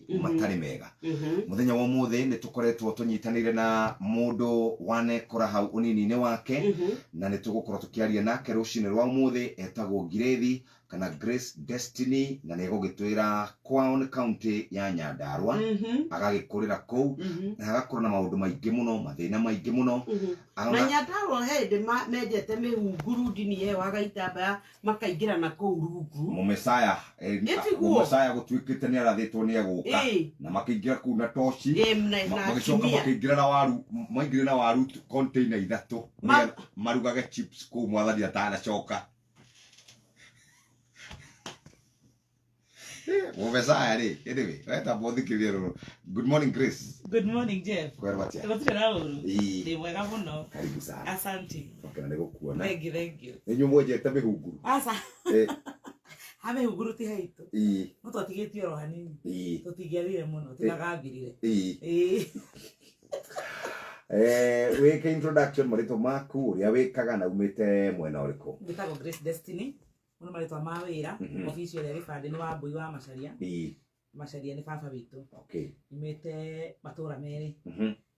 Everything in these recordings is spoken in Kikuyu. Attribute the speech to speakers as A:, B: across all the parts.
A: Matarĩ mega. Mũthenya wa ũmũthĩ nĩ tũkoretwo tũnyitanĩire na mũndũ wanekora hau ũnini-inĩ wake, na nĩ tũgũkorwo tũkĩaria nake rũcinĩ rwa ũmũthĩ. Etagwo Ngirĩthi kana Grace Destiny, na nĩ egũgĩtwĩra kwao nĩ kaunti ya Nyandarua, agagĩkũrĩra kũu, na agakũra na maũndũ maingĩ mũno, mathĩna maingĩ mũno.
B: Na Nyandarua he hĩndĩ menjete mĩhunguru ndini ĩyo agaitambaya makaingĩra na kũu rungu.
A: Mũmesaya
B: Ĩtiguo.
A: Mũmesaya gũtuĩkĩte nĩ arathĩtwo nĩ egũka, na makĩingĩra kũu na toci,
B: na
A: magĩcoka
B: atumia.
A: Makĩingĩra na waru, maingĩre na waru container ithatũ nĩgetha marugage chips kũu mwathani atanacoka. Mũmesaya rĩ, anyway, wetamba ũthikĩrĩrie rũrũ. Good morning, Grace.
C: Good morning, Jeff.
A: Kwerwo atĩa?
C: Gũtirĩ na ũru. Ndĩ mwega mũno.
A: Karibu sana.
C: Asante.
A: Wakena nĩ gũkuona.
C: Thank you, thank you.
A: Nĩ inyuĩ mwenjete mĩhunguru?
C: Aca. Ha mĩhunguru ti haitũ. No twatigĩtie oro hanini. Tũtingĩathire mũno, tigagathirire. Ĩĩ.
A: Wĩke introduction, marĩtwa maku, ũrĩa wĩkaga, na umĩte mwena ũrĩkũ?
C: Njĩtagwo Grace Destiny. Mũno marĩtwa ma wĩra, obici ĩrĩa gĩbandĩ nĩ Wambui wa Macharia. Macharia nĩ baba witũ. Nyumĩte matũra merĩ.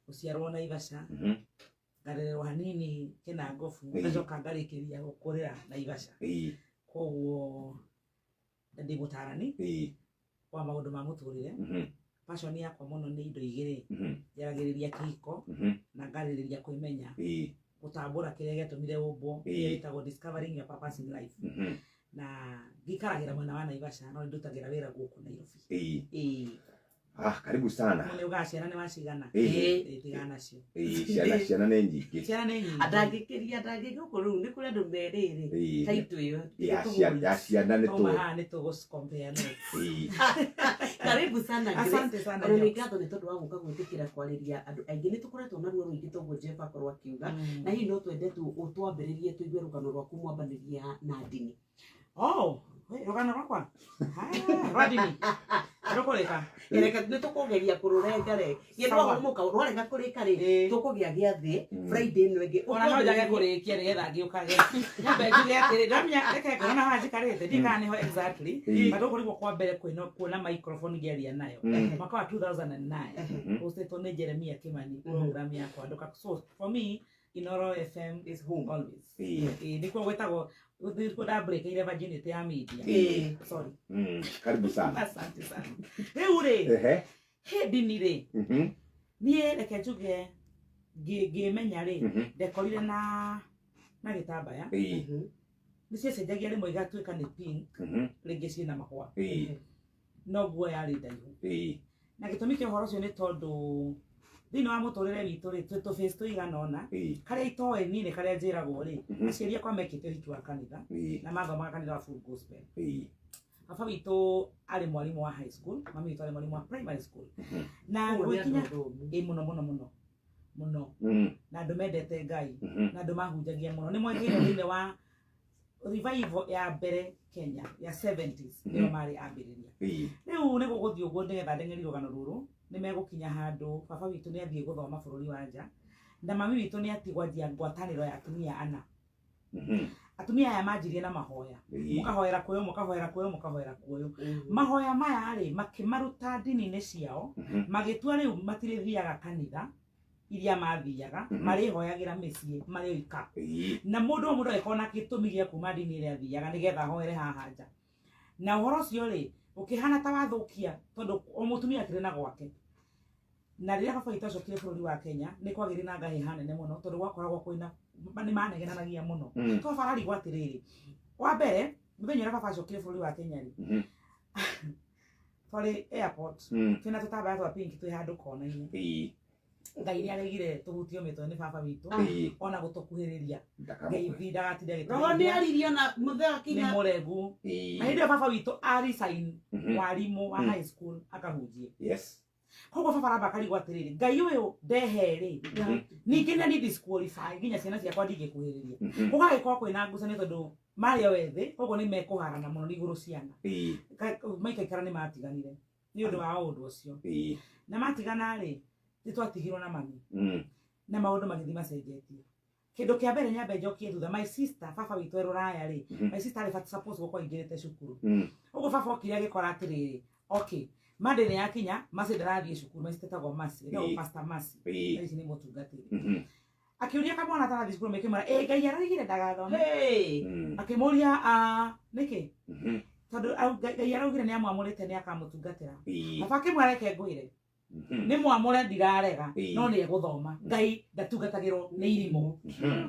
C: Gũciarwo Naivasha. Ngarererwo hanini Kĩnangobu, ngacoka ngarĩkĩria gũkũrĩra Naivasha. Koguo ndĩ mũtarani wa maũndũ ma mũtũrĩre. Passion yakwa mũno nĩ indo igĩrĩ. Njaragĩrĩria kĩhiko na ngarĩrĩria kwĩmenya. Gũtambũra kĩrĩa gĩatũmire ũmbwo, kĩrĩa gĩtagwo discovering your purpose in life. Na ngikaragĩra mwena wa Naivasha, no nĩndutagĩra wĩra gũkũ Nairobi. Ĩĩ.
A: Ah, karibu sana.
C: Nĩ ugaga ciana nĩ wacigana?
A: Ĩĩ.
C: Ĩĩ, tigana nacio.
A: Ĩĩ, ciana nĩ nyingĩ.
C: Ciana nĩ nyingĩ.
B: Andangĩkĩria ndangĩgũkũ rĩu nĩ kũrĩ andũ merĩrĩ taitũ ĩyo.
A: Ya ciana nĩ
C: Twauma
A: tũĩ.
C: haha nĩ tũgũ compare notes.
B: Karibu sana, Grace.
C: Asante sana,
B: Ona nĩ
C: Jokes.
B: ngatho nĩ tondũ wa gũka gwĩtĩkĩra kwarĩria andũ aingĩ. Nĩ tũkoretwo na ruo rũingĩ toguo Jeff akorwo akiuga, na hihi no twende tu ũtwambĩrĩrie tũigue rũgano rwaku mwambanĩrie na ndini.
C: Oh, we, rũgano rwakwa? Ah, rwa ndini rũkũrĩka?
B: Reke nĩ tũkũgeria kũrũrenga rĩ. Gĩ
C: Sawa.
B: rwahũmũka rwarega kũrĩka rĩ, tũkũgĩa gĩathĩ Friday ĩno ĩngĩ.
C: Ona no njage kũrĩkia nĩgetha ngĩũkage. Nyambe njuge atĩrĩ, ndamenya reke ngona haha njikarĩte, ndiũĩ kana nĩho exactly, but gũkũ nĩkuo kwa mbere kwĩna kuona microphone ngĩaria nayo. Mwaka wa 2009, hostĩtwo nĩ Jeremia Kimani, program ya kwandũka. So for me, Inoro FM
B: is home.
C: Always. Ĩĩ, nĩkuo gwĩtagwo, nĩkuo ndambrekeire virginity ya media. Sorry.
A: Karibu sana.
C: Asante sana. Rĩu rĩ, hĩ ndini rĩ, niĩ reke njuge ngĩmenya rĩ, ndekorire na gĩtambaya. Nĩ ciacenjagia, rĩmwe igatuĩka nĩ pink, rĩngĩ ciĩna mahũa, no nguo yarĩ ndaihu. Na gĩtũmi kĩa ũhoro ũcio nĩ tondũ thĩinĩ wa mũtũrĩre witũ rĩ, twĩ tũ phase tũigana ũna. Karĩa itoĩ niĩ nĩ karĩa njĩragwo rĩ, aciari akwa mekĩte ũhiki wa kanitha, na mathomaga kanitha wa Full Gospel. Baba witũ arĩ mwarimũ wa high school, mami witũ arĩ mwarimũ wa primary school, na
B: Ũguo nĩ
C: gwĩkinya
B: andũ athomu.
C: Ĩ, mũno mũno mũno mũno, na andũ mendete Ngai, na andũ mahunjagia mũno. Nĩ mwekĩire thĩinĩ wa revival ya mbere Kenya ya 70s, nĩo marĩ ambĩrĩria. Rĩu nĩ gũgũthiĩ ũguo, nĩgetha ndeng'eri rũgano rũrũ, nĩ megũkinya handũ baba witũ nĩ athiĩ gũthoma bũrũri wa nja, na mami witũ nĩ atigwo anjia ngwatanĩro ya atumia ana. Atumia aya manjirie na mahoya, mũkahoera kuoyo, mũkahoera kuoyo, mũkahoera kuoyo. Mahoya maya rĩ, makĩmaruta ndini-inĩ ciao, magĩtua rĩu matirĩthiaga kanitha iria mathiaga, marĩhoyagĩra mĩciĩ marĩ oika, na mũndũ o mũndũ agĩkorwo na gĩtũmi gĩa kuma ndini ĩrĩa athiaga nĩgetha ahoere haha nja. Na ũhoro ũcio rĩ, ũkĩhana ta wathũkia, tondũ o mũtumia akĩrĩ na gwake. Na rĩrĩa baba witũ acokire bũrũri wa Kenya, nĩ kwagĩire na ngahĩha nene mũno, tondũ gwakoragwo kwĩna nĩ manegenanagia mũno. To baba ararigwo atĩrĩrĩ, wa mbere mũthenya ũrĩa baba acokire bũrũri wa Kenya rĩ, twarĩ airport, twĩna tũtambaya twa pink, twĩ handũ kona-inĩ. Ngai nĩ aregire tũhutio mĩtwe nĩ baba witũ, ona gũtũkuhĩrĩria. Ngeithi ndagatinda
B: Roho nĩ
C: agĩtũgeithia.
B: Aririe na mũthee
C: Nĩ
B: akinya.
C: mũregu. Na hĩndĩ ĩyo baba witũ a resign warimũ wa high school akahunjie. Koguo baba aramba akarigwo atĩrĩrĩ, Ngai ũyũ ndehe rĩ, ningĩ nĩ disqualify nginya ciana ciakwa ndingĩkuhĩrĩria. Gũgagĩkorwo kwĩna ngucanio, tondũ marĩ o ethĩ, koguo nĩ mekũharana mũno nĩ igũrũ ciana. Maikaikara nĩ matiganire nĩ ũndũ wa ũndũ ũcio. Na matigana rĩ, nĩ twatigirwo na mami, na maũndũ magĩthiĩ macenjetie. Kĩndũ kĩa mbere nyambe njokie thutha, my sister, baba witũ e rũraya rĩ, my sister arĩ suppose gũkorwo aingĩrĩte cukuru. Ũguo baba okire agĩkora atĩrĩrĩ, okay, Monday nĩ yakinya, Mercy ndarathiĩ cukuru. Mercy tetagwo Mercy, etagwo Pastor Mercy. Thaa ici nĩ mũtungatĩri. Akĩũria kamwana atarathiĩ cukuru, makĩmwĩra ĩ Ngai araugire ndagathome.
B: Hey.
C: Akĩmũria, "Ah, nĩkĩ?" Tondũ Ngai araugire nĩ amwamũrĩte, nĩ akamũtungatĩra. Baba akĩmwĩra, "Reke ngwĩre, nĩ mwamũre, ndirarega, no nĩ egũthoma. Ngai ndatungatagĩrwo nĩ irimũ."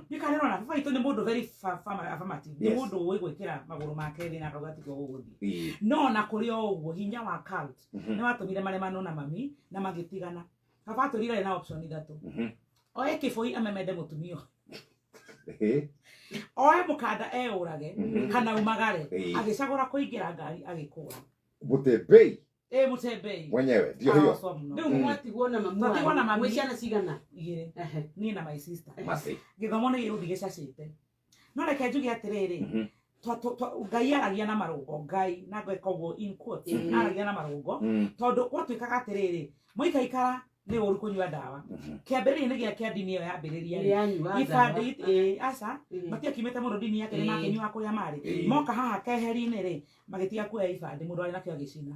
C: Ndikanĩrona baba witũ nĩ mũndũ very affirmative, nĩ mũndũ ũĩ gwĩkĩra magũrũ make thĩ na akauga tiguo gũgũthiĩ. No ona kũrĩ o ũguo, hinya wa cult nĩ watũmire maremanwo na mami na magĩtigana. Baba atũrire arĩ na option ithatũ: oe kĩbũi amemende mũtumia ũyũ, oe mũkanda eũrage, kana umagare. Agĩcagũra kũingĩra ngari agĩkũra.
A: Mutembei.
C: Ĩ, mũtembei.
A: Mwenyewe ndio hiyo.
C: Arocwo mũno.
B: Rĩu mwatigwo na mamu
C: Twatigwo na
B: wanyu.
C: mami.
B: Mwĩ ciana cigana?
C: Igĩrĩ. Niĩ na my sister.
A: Masi.
C: Gĩthomo nĩ gĩgũthiĩ gĩcacĩte, no reke njuge atĩrĩrĩ, Ngai aragia na marũngo, Ngai na ngwĩka ũguo in quotes, aragia na marũngo, tondũ gwatuĩkaga atĩrĩrĩ, mũikaikara nĩ ũru kũnyua ndawa. Kĩambĩrĩria-inĩ gĩa kĩa ndini ĩyo yambĩrĩria rĩ,
B: Yanyua
C: ibandĩ
B: ndawa.
C: Ĩ, aca, matiakiumĩte mũndũ ndini yake nĩ makĩnyuaga kũrĩa marĩ. Moka haha keheri-inĩ rĩ, magĩtiga kuoya ibandĩ, mũndũ arĩ nakĩo agĩcina.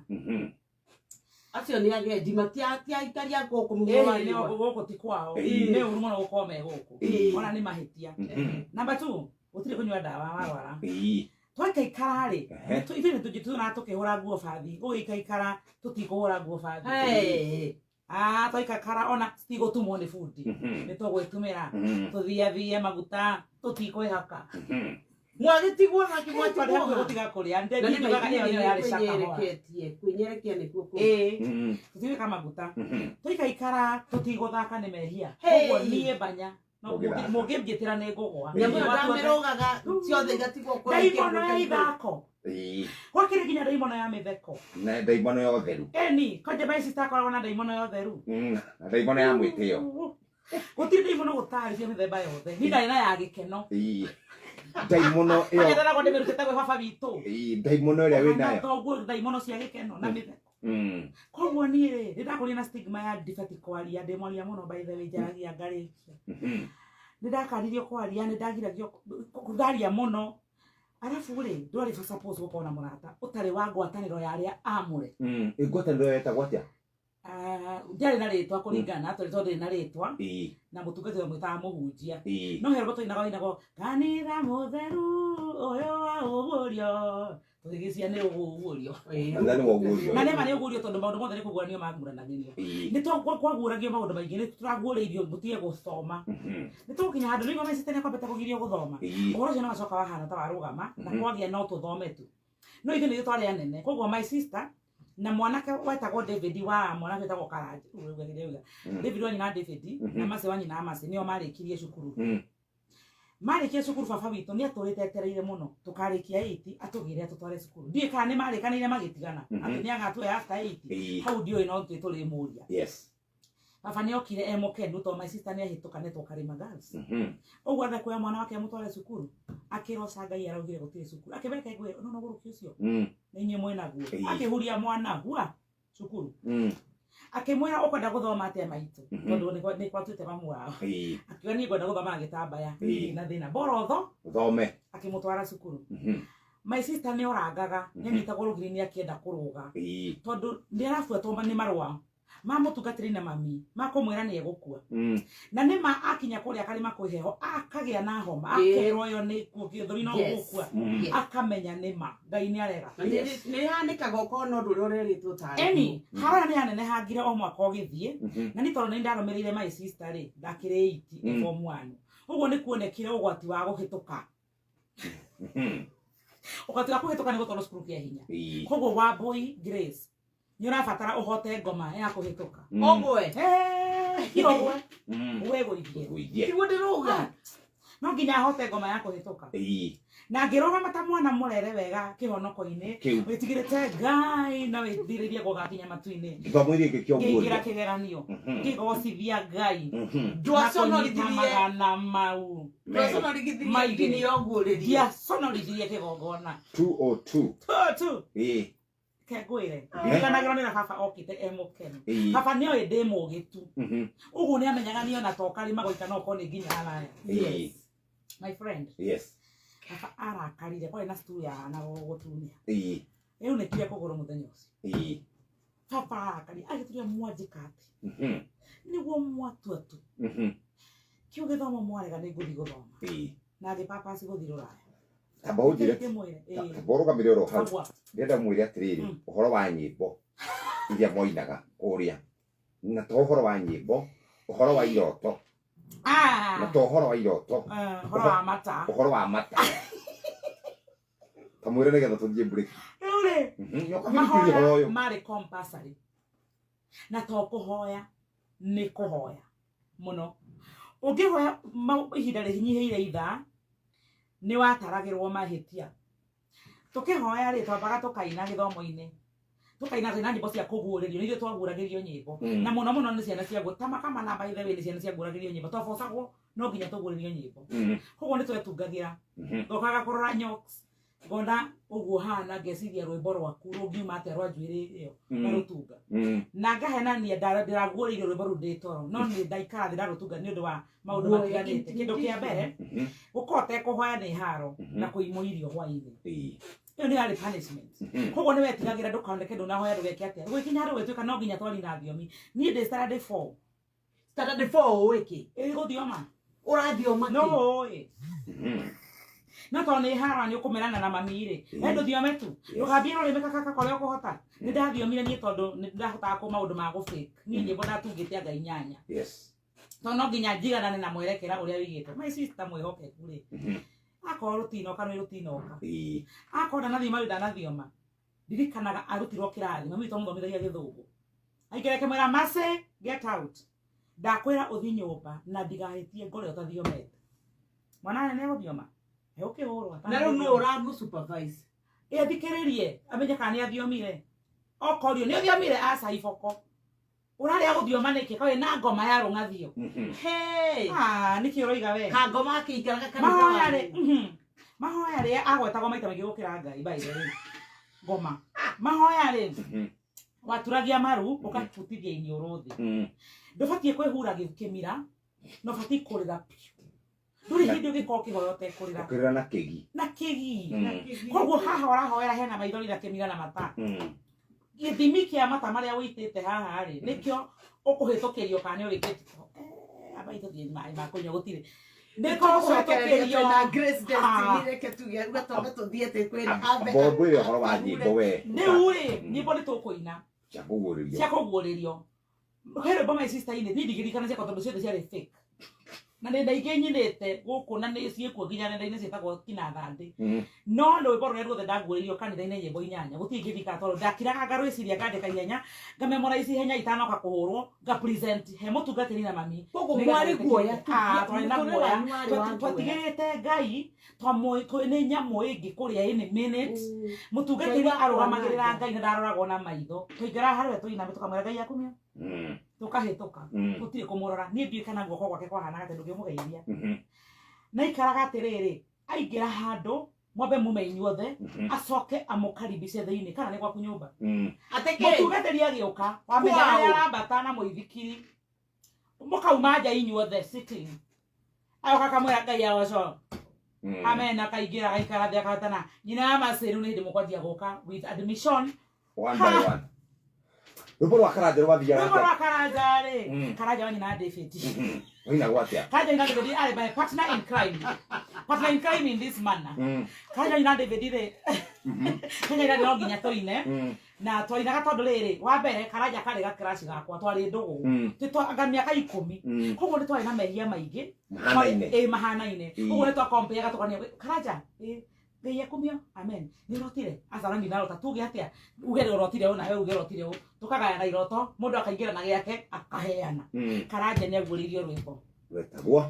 B: Acio nĩ agendi, matiaikaria gũkũ
C: Ĩĩ,
B: mũhuro wa
C: nĩ
B: riũa.
C: gũkũ ti kwao. Nĩ ũru mũno gũkorwo me gũkũ, ona nĩ mahĩtia. Number two, gũtirĩ kũnyua ndawa warwara. Twaikaikara rĩ, ithuĩ nĩ tũnjĩ tũkĩhũra nguo bathi, gũgĩikaikara tũtikũhũra nguo bathi.
B: Hey.
C: Ah, twaikaikara ona citigũtumwo nĩ bundi, nĩ tũgwĩtumĩra, tũthiathie maguta tũtikwĩhaka.
B: Mwagĩtigwo na
C: Twarĩ hakuhĩ
B: kĩmwatigwo.
C: gũtiga kũrĩa.
B: Na nĩ
C: Njugaga ĩyo nĩyo yarĩ shakahola.
B: kwĩnyereketie, kwĩnyerekia nĩkuo kũu.
C: Ĩĩ, tũtigwĩka maguta, tũikaikara tũtigũthaka nĩ mehia.
B: Hey.
C: Koguo niĩ banya no
A: Ũngĩthaka.
C: mũngĩnjĩtĩra nĩ ngũgwa.
B: Nyamũ ĩyo ndamĩrũgaga ciothe igatigwo kũrĩa.
C: Ndaimono ya ithako, gwakĩrĩ nginya ndaimono ya mĩtheko.
A: Na ndaimono ya ũtheru.
C: Eni kwanja my sister akoragwo na ndaimono ya ũtheru.
A: Na ndaimono ya mwĩtĩo.
C: Gũtirĩ ndaimono gũtarĩ cia mĩthemba yothe, niĩ ndarĩ na ya gĩkeno.
A: Ndaimono ĩyo.
C: Agetheragwo ndĩmĩrutĩte gwĩ baba witũ.
A: Ndaimono ĩrĩa wĩ nayo.
C: Toguo ndaimono cia gĩkeno na mĩtheko. Koguo niĩ rĩ, nĩ ndakũrire na stigma ya ndibati kwaria, ndĩ mwaria mũno by the way, njaragia ngarĩkia. Nĩ ndakanirio kwaria, nĩ ndagiragio ndaria mũno. Arabu rĩ, ndwarĩ suppose gũkorwo na mũrata ũtarĩ wa ngwatanĩro ya arĩa amũre.
A: Ĩ, ngwatanĩro yetagwo atĩa?
C: Ah, ndiarĩ na rĩtwa kũringana tondũ ndĩrĩ na rĩtwa, na mũtungatĩri mwĩtaga mũhunjia. No he rwĩmbo twainaga, wainagwo kanitha mũtheru ũyũ wa ũguũrio, tũgĩgĩcia nĩ ũguũrio.
A: Kanitha nĩ wa ũguũrio.
C: Na nĩma nĩ ũguũrio, tondũ maũndũ mothe nĩ kũguũranio maguũranagĩrio. Nĩ kwaguũragio maũndũ maingĩ, nĩ tũraguũrĩirio mũtige gũthoma. Nĩ tũgũkinya handũ nĩguo mecite nĩ kwambĩte kũgirio gũthoma. Ũhoro ũcio nĩ wacoka wahana ta warũgama na kwagĩa no tũthome tu, no ithuĩ nĩ ithuĩ twarĩ anene. Koguo my sister na mwanake wetagwo David, wa mwanake wetagwo Karanja, ũrauga David wa nyina David, na Mercy wa nyina Mercy, nĩo marĩkirie cukuru. Marĩkia cukuru, baba witũ nĩ atũrĩte etereire mũno tũkarĩkia 8 atũgĩre atũtware cukuru. Ndiũĩ kana nĩ marĩkanĩire magĩtigana atĩ nĩ agatuoya after 8. Hau ndiũĩ, no twĩ tũrĩmũria. Baba nĩ okire e mũkenu tondũ my sister nĩ ahĩtũka nĩ Karima Girls. Ũguo athe kuoya mwana wake amũtware cukuru, akĩroca Ngai araugire gũtirĩ cukuru, akĩmeka ngwĩre no no gũrũki ũcio nĩ inyuĩ mwĩnaguo. Akĩhuria mwana hua cukuru, akĩmwĩra, "Ũkwenda gũthoma atĩa, maitũ?" Tondũ nĩ kwatuĩte mamu wao. Akiuga, "Niĩ ngwenda gũthoma na gĩtambaya, niĩ na thĩna borotho."
A: Thome.
C: Akĩmũtwara cukuru. My sister nĩ orangaga, nĩ anyitagwo rũgiri nĩ akĩenda kũrũga, tondũ nĩ arabuatwo nĩ marũa ma mũtungatĩri na mami makũmwĩra nĩ egũkua. Na nĩ ma akinya kũrĩa karĩma kwĩ heho, akagĩa na homa, akerwo ĩyo nĩ gĩthũri no gũkua. Akamenya nĩ ma Ngai nĩ arega.
B: Na nĩ hanĩkaga ũkorwo na ũndũ ũrĩa ũrerĩtwo tarĩ.
C: Eni harĩa nĩ hanenehangire o mwaka ũgĩthiĩ. Na nĩ tondũ nĩ ndarũmĩrĩire my sister rĩ, ndakĩrĩ 8 form 1, ũguo nĩ kuonekire ũgwati wa kũhĩtũka. Ũgwati wa kũhĩtũka nĩ gũtwarwo cukuru kĩa hinya. Koguo Wambui Grace, nĩ ũrabatara ũhote ngoma ya kũhĩtũka.
B: Ũgwe.
C: Kirogwe wĩgũithie.
A: Gũithie.
B: Tiguo ndĩrauga.
C: No nginya ahote ngoma ya kũhĩtũka. Na ngĩrũgama ta mwana mũrere wega kĩhonoko-inĩ,
A: Kĩu.
C: wĩtigĩrĩte Ngai na wĩthirĩrie gũgakinya matu-inĩ.
A: Gĩthomo iria ingĩ
C: Ngĩingĩra
A: kĩoguũria.
C: kĩgeranio, ngĩgocithia Ngai na kũnyita
B: Ndwaconorithirie.
C: magana mau.
B: Ndwaconorithirie
C: Maigĩrĩre.
B: ndini ya ũguũrĩrio.
C: Ndiaconorithirie kĩgongona.
A: 202.
C: Tu kengwĩre, ndiganagĩrwo nĩ na baba okĩte e mũkenu. Baba nĩ oĩ ndĩ mũgĩ tu. Ũguo nĩ amenyaga niĩ ona to karĩma gũika no ũkorwo nĩ nginya haraya. My friend, baba arakarire, kwarĩ na stew ya na gũtunia. Ĩunĩkire kũgũrũ mũthenya ũcio. Baba arakaria agĩtũria mwanjĩka atĩ nĩguo mwatua tu kĩu gĩthomo mwarega nĩ ngũthiĩ gũthoma na ngĩpapasi gũthiĩ rũraya.
A: Tamba ũnjĩre,
C: Ndĩmwĩre ĩĩ.
A: Tamba ũrũgamĩre oro hau.
C: Agwa.
A: Ndĩrenda mwĩre atĩrĩrĩ, ũhoro wa nyĩmbo iria mwainaga kũrĩa, na to ũhoro wa nyĩmbo, ũhoro wa iroto,
C: Ah.
A: na to ũhoro wa iroto,
C: Eh, ũhoro wa mata.
A: Ũhoro wa mata. Kamwĩre nĩgetha tũthiĩ break.
C: Rĩu rĩ,
A: Nyoka ũhoro
C: mahoya
A: ũyũ.
C: marĩ compulsory na to kũhoya nĩ kũhoya mũno. Ũngĩhoya ihinda rĩhinyihĩire ithaa nĩ wataragĩrwo mahĩtia. Tũkĩhoya rĩ, twambaga tũkaina gĩthomo-inĩ, tũkaina tũina nyĩmbo cia kũguũrĩrio, nĩ ithuĩ twaguũragĩrio nyĩmbo. Na mũno mũno nĩ ciana cia ta makama by the way nĩ ciana ciaguũragĩrio nyĩmbo, twabocagwo no nginya tũguũrĩrio nyĩmbo. Koguo nĩ twetungagĩra, ngokaga kũrora nyoks, ngona ũguo hana, ngeciria rwĩmbo rwaku rũngiuma atĩa rwa njuĩrĩ ĩyo ngarũtunga. Na ngahenania ndĩraguũrĩirio rwĩmbo rũu ndĩ toro, no nĩ ndaikara thĩ ndarũtunga nĩ ũndũ wa maũndũ
B: Guoya,
C: matiganĩte. Kĩndũ kĩa mbere, gũkorwo ũtekũhoya nĩ haro na kũimwo irio hwaĩ-inĩ. Ĩyo nĩ yarĩ punishment. Koguo nĩ wetigagĩra ndũkoneke ndũnahoya ndũgeke atĩa. Gũgĩkinya handũ gũgĩtuĩka no nginya twari na thiomi. Niĩ ndĩ standard 4.
B: Standard 4 ũĩ kĩ?
C: Ĩ gũthioma.
B: Ũrathioma
C: No
B: kĩ?
C: ũĩ. No tondũ nĩ hara nĩ ũkũmerana na mami rĩ, we ndũthiome tu. Ndũgambie rũrĩmĩ kakaka korĩa ũkũhota. Nĩ ndathiomire niĩ tondũ nĩ ndahotaga kũ maũndũ ma gũ fake. Niĩ nyĩmbo ndatungĩte anga inyanya. Tondũ no nginya njiganane na mwerekera ũrĩa wĩigĩte. My sister mwĩhokeku rĩ, akorwo rũtinoka nĩ rũtinoka. Akorwo ndanathioma rĩ, ndanathioma. Ndirikanaga arutirwo kĩrathi, mami witũ amũthomithagia gĩthũngũ. Aikere akĩmwĩra, Mercy, get out. Ndakwĩra ũthi nyũmba na ndigahĩtie ngore ũtathiomete. Mwana nĩ egũthioma? Egũkĩhũrwo.
B: Na rĩu nũ ũramũ supervise?
C: Ĩ athikĩrĩrie amenye kana nĩ athiomire. Okorio nĩ ũthiomire, aca iboko. Ũrarĩa gũthioma nĩkĩ? Kaĩ na ngoma ya rũng'athio.
B: Hey!
C: Ah, nĩkĩ ũroiga we?
B: Kangoma akĩikaraga kanitha
C: Mahoya rĩ,
B: wanyu.
C: Mahoya rĩ agwetagwo maita maingĩ gũkĩra Ngai by the way. Ngoma. Mahoya rĩ, waturagia maru ũkabutithia iniũrũ thĩ. Ndũbatiĩ kwĩhura kĩmira, na ũbatiĩ kũrĩra piũ. Ndũrĩ hĩndĩ ũngĩkorwo ũkĩhoya ũtekũrĩra.
A: Ũkĩrĩra na kĩgi.
C: Na kĩgi. Koguo haha ũrahoera hena maithori na kĩmira na mata. Gĩthimi kĩa mata marĩa ũitĩte haha rĩ, nĩkĩo ũkũhĩtũkĩrio kana nĩ ũrĩkĩtie. Amba itũthiĩ maĩ ma kũnyua gũtirĩ. Nĩkĩo
B: Tũcokererie
C: ũkũhĩtũkĩrio.
B: twĩna Grace Destiny, reke tuge uga twambe tũthiĩ kwĩra ambe
A: Amba ngwĩre ũhoro wa nyĩmbo we.
C: Rĩu rĩ, nyĩmbo nĩ tũkũina
A: Cia kũguũrĩrio.
C: Cia kũguũrĩrio. He rwĩmbo my sister inĩ, niĩ ndigĩririkana ciakwa tondũ ciothe ciarĩ fake. Na nĩ ndaingĩ nyinĩte gũkũ na nĩ ciĩkuo nginya nenda-inĩ ciĩtagwo kinathandĩ. No rwĩmbo rũrĩa ruothe ndaguũrĩirio kanitha-inĩ nyĩmbo inyanya, gũtirĩ ingĩthikara tondũ ndakiraga ngarwĩciria ngandĩka ihenya, ngamemorize ihenya itanoka kũhũrwo, nga present he mũtungatĩri na mami.
B: Koguo mwarĩ guoya tu.
C: Ah, twarĩ na
B: Mũtũrĩre
C: guoya.
B: wanyu warĩ wa guoya.
C: Twatigĩrĩte Ngai nĩ nyamũ ĩngĩ kũrĩa any minute. Mũtungatĩri
B: Ngai wakwa
C: arũgamagĩrĩra
B: nake.
C: Ngai na ndaroragwo na maitho. Twaikaraga harĩa tũiname tũkamwĩra Ngai akumio. Tũkahĩtũka. Gũtirĩ kũmũrora. Niĩ ndiũĩ kana guoko gwake kwahanaga atĩa, ndũngĩmũgeithia. Na ikaraga atĩrĩrĩ, aingĩra handũ mwambe mume inyuothe, acoke amũkaribice thĩinĩ kana nĩ gwaku nyũmba.
B: Atĩ kĩ?
C: Mũtungatĩri agĩũka, wamenya
B: Wow.
C: harĩa arambata na mũithikiri, mũkauma nja inyuothe sitting. Agoka akamwĩra Ngai agoco. Amen, akaingĩra agaikara thĩ akahotana. Nyina ya Maceru nĩ hĩndĩ mũkwanjia gũka with admission.
A: One by one. Rwĩmbo rwa Karanja rwathiaga
C: Rwĩmbo
A: atĩa?
C: rwa Karanja rĩ, Karanja wa nyina ya David.
A: Wainagwo atĩa?
C: Karanja nyina David arĩ my partner in crime. Partner in crime in this manner. Karanja nyina David rĩ, Karanja nyina no nginya tũine. Na twainaga tondũ rĩrĩ, wa mbere Karanja karĩ ga crush gakwa, twarĩ ndũgũ. Anga mĩaka 10. Koguo nĩ twarĩ na mehia maingĩ.
A: Mahanaine.
C: Ĩ, mahanaine. Koguo nĩ twakompeaga tũkania, Karanja, ĩ, Ngai akumio, amen. Nĩ ũrotire? Aca na ndinarota. Tuge atĩa? Uge ũrotire ũũ nawe uge ũrotire ũũ. Tũkagayana iroto, mũndũ akaingĩra na gĩake, akaheana. Karanja nĩ aguũrĩirio rwĩmbo.
A: Rwetagwo?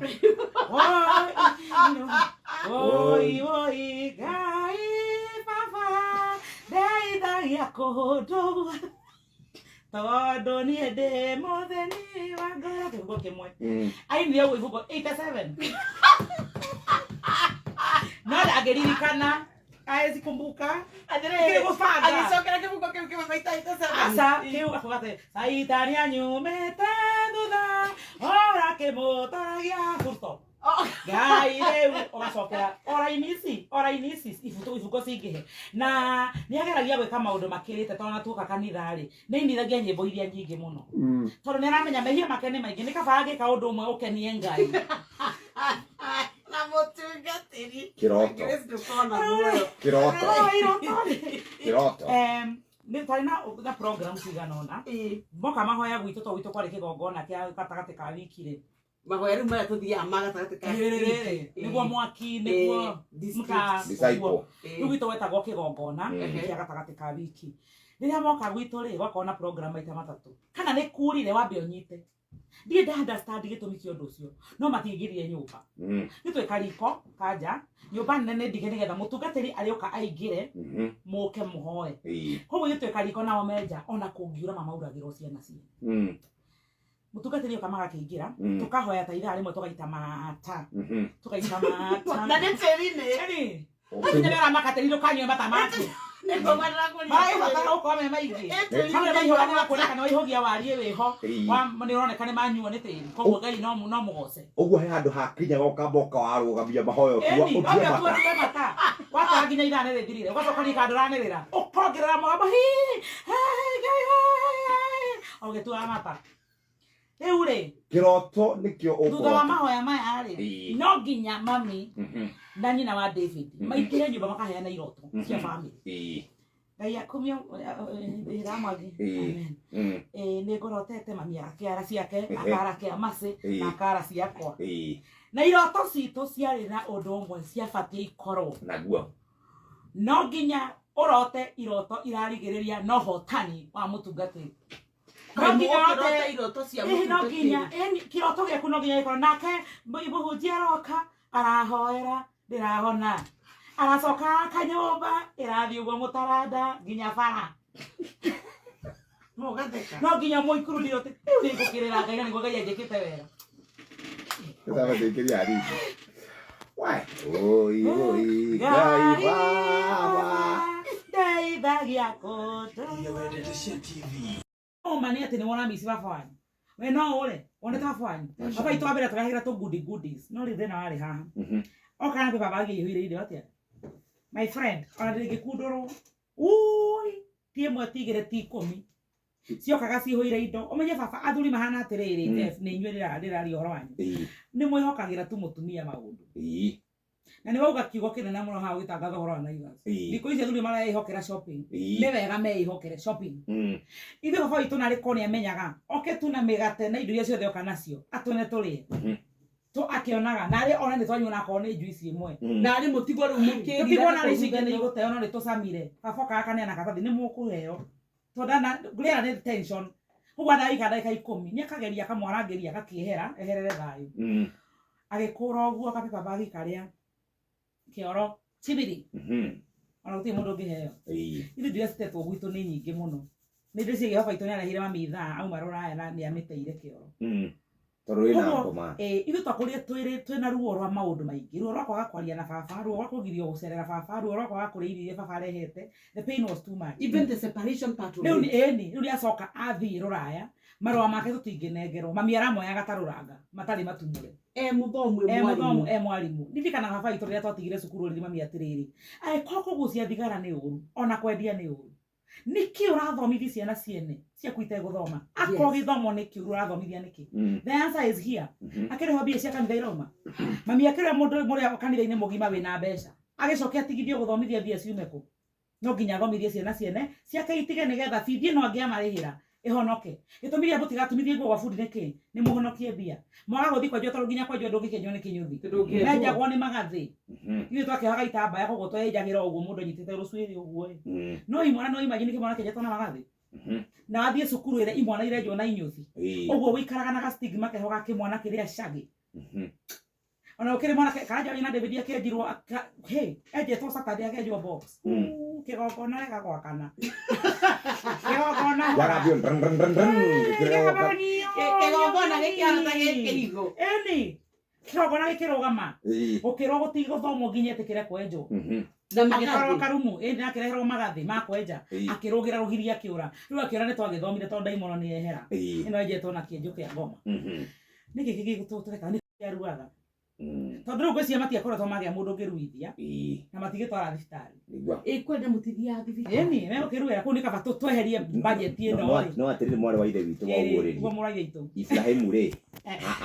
C: Oi, oi, Ngai baba, ndeithagia kũndũ tondũ niĩ ndĩ mũthĩni wa ngoro. Kĩbungo kĩmwe. Ainire ũguo ibungo 87. No ndangĩririkana. Aezi kumbuka.
B: Atĩrĩrĩ,
C: Kĩgũbanga.
B: agĩcokera kĩbungo kĩu kĩmwe maita 87.
C: Aca, kĩu akuga atĩ Caitani anyumĩte thutha, ora kĩmũtoragia. Full stop. Ngai rĩu ũgacokera o raini ici, o raini ici ibungo cingĩhe. Na nĩ ageragia gwĩka maũndũ makĩrĩte, tondũ ona tuoka kanitha rĩ, nĩ ainithagia nyĩmbo iria nyingĩ mũno. Tondũ nĩ aramenya mehia make nĩ maingĩ, nĩ kaba agĩka ũndũ ũmwe ũkenie Ngai.
B: Na mũtungatĩri.
A: Kĩroto.
B: Grace ndũkona muoyo.
A: Kĩroto.
C: Oh, iroto rĩ.
A: Kĩroto.
C: Nĩ twarĩ na program cigana ũna. Moka mahoya gwitũ, tondũ gwitũ kwarĩ kĩgongona kĩa gatagatĩ ka wiki rĩ.
B: Mahoya rĩu marĩa tũthiaga ma gatagatĩ ka
C: Rĩrĩ, nĩguo mwaki, nĩguo
B: District.
A: Disciple.
C: Rĩu gwitũ gwetagwo kĩgongona kĩa gatagatĩ ka wiki. Rĩrĩa moka gwitũ rĩ, gwakorwo na program maita matatũ. Kana nĩ kurire wambe ũnyite. Ndirĩ nda understand gĩtũmi kĩa ũndũ ũcio, no matingĩrie nyũmba. Nĩ riko kanja, nyũmba nene ndige nĩgetha mũtungatĩri arĩũka aingĩre, mũke mũhoe. Koguo gĩtuĩka riko nao menja, ona kũngiura mamauragĩrwo ciana ciene. Mũtungatĩri oka magakĩingĩra, tũkahoya ta ithaa rĩmwe, tũgaita mata. Tũgaita mata.
B: Na nĩ tĩri-inĩ.
C: Ĩni. Nginya nĩ ũramaka tĩri ndũkanyue mata maku.
B: Nĩguo maragũria.
C: Maragĩbatara gũkorwo me maingĩ. Hamwe maihũga nĩ makuoneka nĩ waihũgia wariĩ wĩho. Wa nĩ ũroneka nĩ manyuo nĩ tĩri. Koguo Ngai no no mũgoce.
A: Ũguo he handũ hakinyaga ũkamba ũkawarũgamia mahoya ũtua
C: Ĩni,
A: ũtue
C: wambe
A: mata.
C: ũtue mata. Watara nginya ithaa nĩ rĩthirire. Ũgacoka rika ndũranĩrĩra. Ũkongerera mũgambo hi. Hey, Ngai, hey, hey. Ũgĩtuaga mata. Rĩu rĩ,
A: Kĩroto nĩkĩo
C: thutha wa
A: ũkũrota.
C: mahoya maya rĩ, no nginya mami na nyina wa David maingĩre nyũmba makaheana iroto cia family. Ngai akumio ramwangi. Amen. Nĩ ngorotete mami akĩara ciake, akara kĩa macĩ, na akara ciakwa. Na iroto citũ ciarĩ na ũndũ ũmwe ciabatiĩ ikorwo.
A: Naguo.
C: No nginya ũrote iroto irarigĩrĩria na ũhotani wa mũtungatĩri. No nginya ũrote
B: iroto cia
C: no nginya kĩroto gĩaku no nginya gĩkorwo nake mũhunjia aroka arahoera ndĩrahona, aracoka aka nyũmba ĩrathiĩ ũguo mũtaranda nginya bara.
B: Mũgatheka.
C: No nginya mũikuru ndirote rĩu nĩngũkĩrĩra Ngai na nĩguo Ngai anjĩkĩte wega.
A: Ndĩrabathĩkĩria hanini. Wai, oi oi Ngai baba.
C: Ndeithagia kũndũ. Ũma nĩ atĩ nĩ wona mici baba wanyu. We no ũre, wonete baba wanyu. Baba itũ wa mbere tũrahĩra tũ goodie goodies. No rĩu thĩna warĩ haha. Oka na paper bag ĩihũire irio atĩa? My friend, ona ndĩngĩkundũrwo. Ui, ti ĩmwe ti igĩrĩ ti ikũmi. Ciokaga cihũire indo. Ũmenye baba athuri mahana atĩrĩrĩ, Jeff, nĩ inyuĩ ndĩraria ũhoro wanyu. Nĩ mwĩhokagĩra tu mũtumia maũndũ. Na nĩ wauga kiugo kĩnene mũno haha ũgĩtangatha ũhoro wa Naivas. Thikũ ici athuri mareĩhokera shopping. Nĩ wega meĩhokere shopping. Ithuĩ baba witũ narĩ korwo nĩ amenyaga, oke tu na mĩgate na indo iria ciothe oka nacio, atwene tũrĩe. Tu akĩonaga, narĩ one nĩ twanyua onakorwo nĩ juice ĩmwe.
B: Narĩ mũtigwo rĩu mũkĩrira.
C: Tũtigwo narĩ ici ingĩ nĩ igũteo no nĩ tũcamire. Baba okaga akaneana karatathi nĩ mũkũheo. Tondũ rĩera nĩ tension. Koguo ndagĩka ndagĩka ikũmi nĩ akageria akamwarangĩria agakĩehera eherere thayũ. Agĩkũra ũguo kapipa bagi karĩa kĩoro chibiri ona gũtirĩ mũndũ ũngĩheo. Ithuĩ indo iria citetwo gwitũ nĩ nyingĩ mũno. Nĩ ndĩciria baba witũ nĩ arehire mami ithaa auma rũraya na nĩ amĩteire kĩoro.
A: Tondũ wĩna ngoma.
C: Ithuĩ twakũrire twĩna ruo rwa maũndũ maingĩ, ruo rwa kwaga kwaria na baba, ruo rwa kũgirio gũcerera baba, ruo rwa kwaga kũrĩa irio iria baba arehete. The pain was too much.
B: Even the separation part of
C: Rĩu
B: it.
C: ĩni, rĩu nĩacoka athiĩ rũraya, marũa make tũtingĩnengerwo. Mami aramoyaga ta rũranga, matarĩ matumũre.
B: E mũthomu e
C: E mũthomu
B: mwarimũ.
C: e mwarimũ. Ndirikanaga baba witũ rĩrĩa twatigire cukuru orĩrie mami atĩrĩrĩ, angĩkorwo kũgucia thigara nĩ ũru, ona kwendia nĩ ũru, nĩkĩ ũrathomithia ciana ciene ciaku itegũthoma? Akorwo gĩthomo nĩ kĩũru ũrathomithia nĩkĩ? The answer is here. Akĩrĩhwo mbia cia kanitha irauma. Mami akĩrĩha mũndũ mũrĩa kanitha-inĩ mũgima wĩna mbeca. Agĩcoke atigithio gũthomithia mbia ciume kũ? No nginya athomithie ciana ciene ciake itige nĩgetha bithi ĩno angĩamarĩhĩra ĩhonoke. Gĩtũmi gĩa mũtigatumithie nguo gwa bundi nĩkĩ? Nĩ mũhonokie mbia. Mwaga gũthiĩ kwenjwo tondũ nginya kwenjwo ndũngĩkĩenjwo nĩ kĩnyũthi. Menjagwo nĩ magathĩ. Ithuĩ twakĩohaga itambaya koguo tweyenjagĩra ũguo mũndũ anyitĩte rũcuĩrĩ ũguo ĩ. No imwana no imagine kĩmwana kĩenjetwo na magathĩ. Na athiĩ cukuru ĩrĩa imwana irenjwo na inyũthi. Ũguo wĩikaraga na ga stigma keho ga kĩmwana kĩrĩa cagĩ. Ona ũkĩrĩ mwanake Karanja wĩna David akĩenjirwo hey, enjetwo Saturday akenjwo box. Kĩgongona rega gwakana. Kĩgongona.
A: Yagathio ndrn ndrn ndrn ndrn.
B: Kĩgongona gĩkĩhana ta gĩkĩhigo.
C: Ĩni. Kĩgongona gĩkĩrũgama. Gũkĩrwo gũtigũthomwo nginya etĩkĩre kwenjwo.
B: Na
C: Agĩtwarwo
B: magathĩ.
C: karumu, ĩni akĩreherwo magathĩ ma kwenja. Akĩrũgĩra rũgiri akĩũra. Rĩu akĩũra nĩ twagĩthomire tondũ ndaimono nĩ yehera. Ĩno enjetwo na kĩenjo kĩa ngoma. Nĩkĩ kĩngĩ tũreka nĩ kĩaruaga. Tondũ rĩu ngwĩciria matiakoretwo magĩa mũndũ ũngĩruithia na matigĩtwara thibitarĩ.
A: Nĩguo.
B: Ĩkwenda mũtithiaga thibitarĩ.
C: Ĩni megũkĩruĩra kũu nĩ kaba tweherie budget ĩno rĩ.
A: No atĩrĩrĩ mwarĩ wa ithe witũ wa
C: Ĩĩ, guo
A: ũguũrĩrie
C: mũragia itũ.
A: Ibrahimu rĩ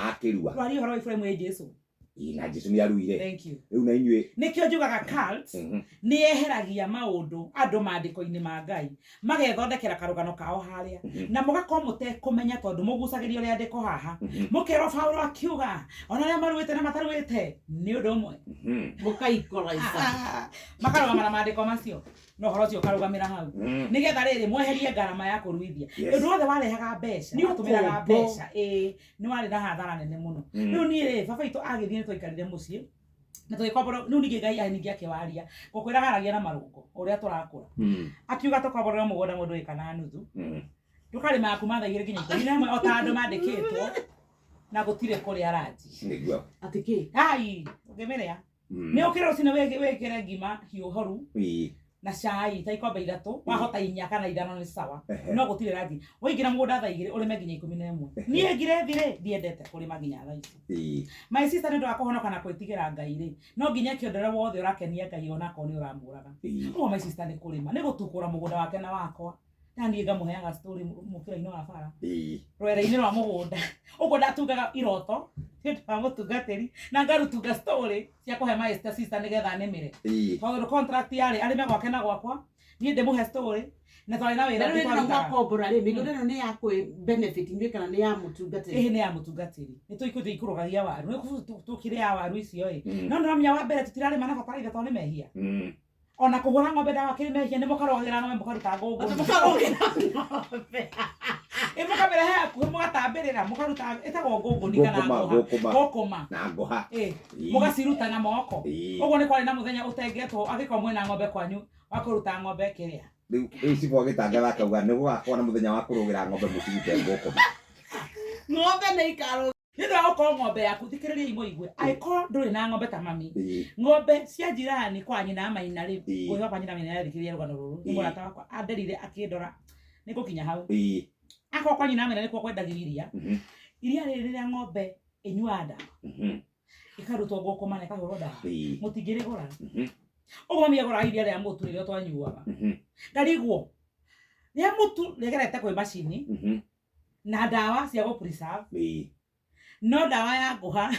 A: akĩrua.
C: Twarie ũhoro wa Ibrahimu ĩ Jesu.
A: Ĩ, na Jesu nĩ aruire.
C: Thank you.
A: Rĩu na inyuĩ
C: Nĩkĩo njugaga cult nĩ yeheragia maũndũ andũ maandĩko-inĩ ma Ngai magethondekera karũgano kao harĩa na mũgakorwo mũtekũmenya tondũ mũgucagĩrio rĩandĩko haha mũkerwo Paulo akiuga ona arĩa maruĩte na mataruĩte nĩ ũndũ ũmwe.
B: Mũkaikora.
C: Makarũgama na maandĩko macio na ũhoro ũcio ũkarũgamĩra hau nĩgetha rĩrĩ mweherie ngarama ya kũruithia. Ũndũ wothe warehaga mbeca
B: Nĩ
C: watũmĩraga
B: ũkombo.
C: mbeca ĩĩ nĩ warĩ na hathara nene mũno. Rĩu niĩ rĩ baba witũ agĩthiĩ nĩ twaikarire mũciĩ na tũgĩkomborwo. Rĩu ningĩ Ngai ningĩ akĩwaria ngũkwĩraga aragia na marũngo ũrĩa tũrakũra akiuga tũkomborerwo mũgũnda mũndũ ĩka na nuthu ndũkarĩmaga kuma thaa 2 nginya 11 o ta andũ mandĩkĩtwo na gũtirĩ kũrĩa ranji.
A: Nĩguo.
B: Atĩ kĩ?
C: Ai ũngĩmĩrĩa nĩ ũkĩre rũcinĩ wĩkĩre ngima hiũ horu na cai ta ikombe 3 wahota 4 kana 5 nĩ sawa no gũtirĩ ranji. Waingĩra mũgũnda thaa 2 ũrĩme nginya 11. Niĩ ngirethi rĩ ndiendete kũrĩma nginya thaa ici. My sister nĩ ũndũ wa kũhonoka na gwĩtigĩra Ngai rĩ no nginya eke ũndũ ũrĩa wothe ũrakenia Ngai onakorwo nĩ ũramũraga. Ũguo my sister nĩ kũrĩma nĩ gũtukũra mũgũnda wake na wakwa na niĩ ngamũheaga story mũkĩra-inĩ wa bara rwere-inĩ rwa mũgũnda ũguo ndatungaga iroto nĩ ũndũ wa mũtungatĩri na ngarutunga story cia kũhe my sister nĩgetha nĩmĩre tondũ contract yarĩ arĩme gwake na gwakwa niĩ ndĩmũhe story na twarĩ na wĩra
B: Na rĩu
C: ũngĩ
B: ĩno
C: twarutaga.
B: mwakombora rĩ mĩgũnda ĩno nĩ ya kwĩ benefit inyuĩ kana nĩ ya mũtungatĩri?
C: Ĩhĩ nĩ ya mũtungatĩri nĩ tũikũrũgagia waru nĩ tũkĩrĩaga waru icio ĩ no nĩũramenya wa mbere tũtirarĩma na bataraitha tondũ nĩ mehia ona kũhũra ng'ombe ndawa kĩrĩ mehia nĩ mũkarogera ng'ombe mũkaruta ngũngũni.
B: Mũkarogera ng'ombe.
C: Ĩ mũkamĩrehe hakuhĩ mũgatambĩrĩra mũkaruta ĩtagwo ngũngũni kana
A: Ngũkũma,
C: ngũha.
A: ngũkũma.
C: Ngũkũma.
A: Na ngũha.
C: Ĩ mũgaciruta na moko. Ũguo nĩ kwarĩ na mũthenya ũtengetwo angĩkorwo mwĩna ng'ombe kwanyu wa kũruta ng'ombe kĩrĩa.
A: Rĩu rĩu cibũ agĩtangatha akauga nĩ gũgakorwo na mũthenya wa kũrũgĩra ng'ombe mũcirute ngũkũma.
B: Ng'ombe nĩ ikarũga.
C: Nĩ ũndũ wa gũkorwo ng'ombe yaku thikĩrĩria mũigue angĩkorwo ndũrĩ na ng'ombe ta mami ng'ombe cia jirani kwa nyina maina rĩ ngũhĩwa kwa nyina maina yathikĩrĩria rũgano rũrũ nĩ mũrata wakwa anderire akĩndora nĩ ngũkinya hau akorwo kwa nyina maina nĩkuo kwendagio iria iria rĩrĩ rĩrĩa ng'ombe ĩnyuaga ndawa ĩkarutwo ngũkũma na ĩkahũrwo ndawa mũtingĩrĩgũra ũguo mami agũraga iria rĩa mũtu rĩrĩa twanyuaga ndarigwo rĩa mũtu rĩgerete kwĩ macini na ndawa cia gũ preserve no ndawa ya ngũha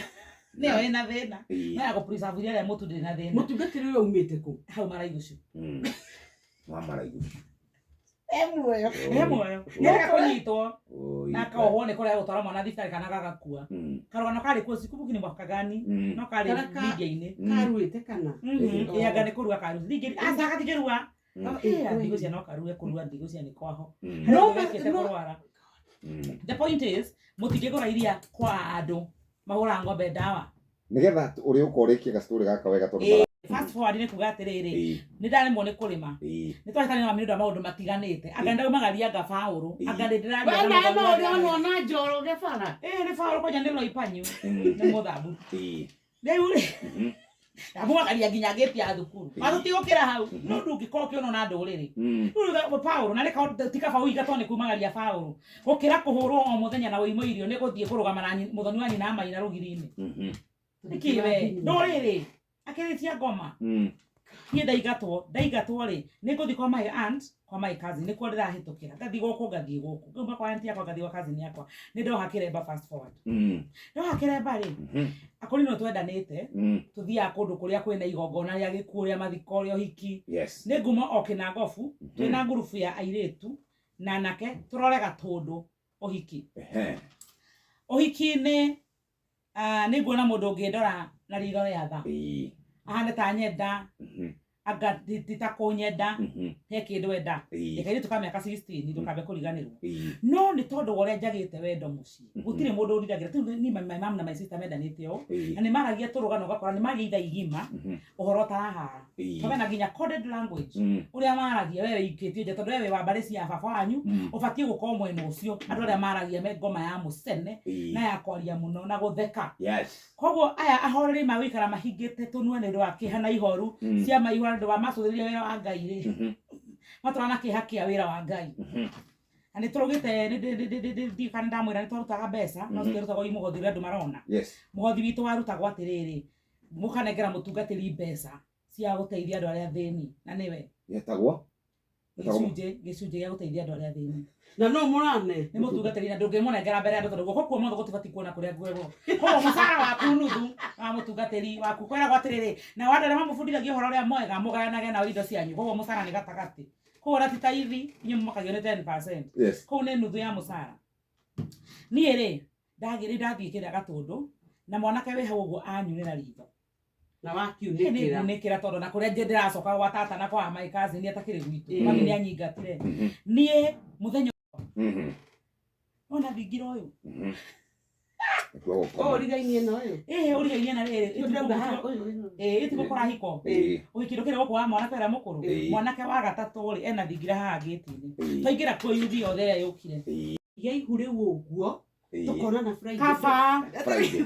C: nĩyo ĩna thĩna no ya gũ preserve iria rĩa mũtu ndĩrĩ na thĩna.
B: Mũtungatĩri ũyũ aumĩte kũ?
C: Hau Maraigucu.
A: Wa Maraigucu.
B: E muoyo.
C: E muoyo nĩarega kũnyitwo na akohwo nĩ kũrega gũtwara mwana thibitarĩ kana gagakua. Karũgano karĩ kuo sikumbuki ni mwaka gani no karĩ media-inĩ.
B: Karuĩte kana?
C: Ĩ anga nĩ kũrua karu ningĩ aca gatingĩrua ĩ ndigũ cia no karue kũrua ndigũ cia nĩ kwaho
B: No,
C: harĩa wekĩte
B: no.
C: kũrwara. The point is mũtingĩgũra iria kwa andũ mahũraga ng'ombe ndawa.
A: Nĩgetha ũrĩa ũkorĩkia gastory gaka wega tondũ
C: Fast forward nĩ kuga atĩrĩrĩ nĩ ndaremwo nĩ kũrĩma nĩ twahĩtania na mami nĩ ũndũ wa maũndũ matiganĩte anga ndaumagaria anga baũrũ anga nĩ ndĩraria
B: We
C: na
B: nawe
C: mũthoni
B: no
C: wa
B: ũrĩonwo
C: ndawa.
B: na Njoroge bara.
C: Ĩ nĩ baũrũ kwanja nĩ loipanyu nĩ mũthambu rĩu rĩ ndamumagaria nginya ngĩti ya thukuru watũtigũkĩra hau no ndũngĩkorwo ũkĩonwo na ndũrĩrĩ rĩu Paũlũ na rĩka ti kaba ũingatwo nĩ kumagaria Paũlũ gũkĩra kũhũrwo o mũthenya na wĩimwo irio nĩ gũthiĩ kũrũgama na mũthoni wa nyina maina rũgiri-inĩ nĩkĩ we ndũrĩrĩ akĩrĩtia ngoma niĩ ndaingatwo rĩ nĩ ngũthiĩ kwa my aunt kwa my cousin nĩkuo ndĩrahĩtũkĩra ngathiĩ gũkũ ngathiĩ gũkũ ngauma kwa aunt yakwa ngathiĩ kwa cousin yakwa nĩ ndoha kĩremba fast forward ndoha kĩremba rĩ akũrinũ twendanĩte tũthiaga kũndũ kũrĩa kwĩna igongona rĩa gĩkuũ rĩa mathiko rĩa ũhiki
A: Yes.
C: nĩ nguma o kĩnangobu twĩna ngurubu ya airĩtu na anake tũrore gatũndũ ũhiki ũhiki-inĩ nĩ nguona mũndũ ũngĩndora na ritho rĩa tha ahane ta nyenda anga ti ta kũnyenda he kĩndũ enda reke ka mĩaka 16 ndũkambe kũriganĩrwo no nĩ tondũ wa ũrĩa njagĩte wendo mũciĩ gũtirĩ mũndũ ũndiragĩra tu ni my mom na my sister mendanĩte ũũ na nĩ maragia tũrũgano ũgakora nĩ maria ithaa igima ũhoro ũtarahara tondũ na nginya coded language ũrĩa maragia we wĩikĩtie nja tondũ we wĩ wa mbarĩ cia baba wanyu ũbatiĩ gũkorwo mwena ũcio andũ arĩa maragia me ngoma ya mũcene na ya kwaria mũno na gũtheka
A: Yes.
C: koguo aya ahoreri magũikara mahingĩte tũnua nĩ ũndũ wa kĩeha na ihoru cia maihũra nĩ ũndũ wa macũthĩrĩria wĩra wa Ngai rĩ matũra na kĩeha kĩa wĩra wa Ngai Na nĩ tũrũgĩte ndiũĩ kana ndamwĩra nĩ twarutaga mbeca no citiarutagwo i mũhothi ũrĩa andũ marona.
A: Yes.
C: Mũhothi witũ warutagwo atĩrĩrĩ, mũkanengera mũtungatĩri mbeca cia gũteithia andũ arĩa athĩni, na nĩwe
A: Yetagwo
C: gĩcunjĩ gĩa gũteithia andũ arĩa athĩni.
B: Na no mũrane.
C: Nĩ mũtungatĩri na ndũngĩmũnengera mbere ya andũ tondũ guoko kuo mothe gũtibatiĩ kuona kũrĩa ngwegwo. Koguo mũcara waku nuthu wa mũtungatĩri waku kwĩragwo atĩrĩrĩ, nao andũ arĩa mamũbundithagia ũhoro ũrĩa mwega mũgayanage nao indo cianyu. Koguo mũcara nĩ gatagatĩ. Koguo ona ti ta ithi inyuĩ mũmakagio nĩ 10%.
A: Yes.
C: Koguo nĩ nuthu ya mũcara. Niĩ rĩ ndagĩrĩ ndathiĩ kĩrĩa Gatũndũ na mwanake wĩ hau ũguo anyunĩra ritho.
B: Na
C: Nĩ
B: wakiunĩkĩra.
C: ngunĩkĩra tondũ na kũrĩa ndĩracoka gwa tata na kwa my cousin atakĩrĩ gwitũ. Mami nĩ anyingatire. Niĩ mũthenya ona thingira ũyũ.
A: Nĩkuo gũkoma.
B: Ũyũ ũrigainie na ũyũ.
C: Ĩĩ ũrigainie na rĩrĩ.
B: Ũndĩrauga haha ũyũ ũyũ.
C: Ĩĩ itigũkora hiko. Ũgĩkĩndũ kĩrĩa gũkũ wa mwanake ũrĩa mũkũrũ. Mwanake wa gatatũ rĩ ena thingira haha gĩti-inĩ. Twaingĩra kuo yuthi yothe ĩrĩa yũkire.
B: Iga ihu rĩu ũguo. Tũkonana Friday.
C: Kaba.
A: Friday.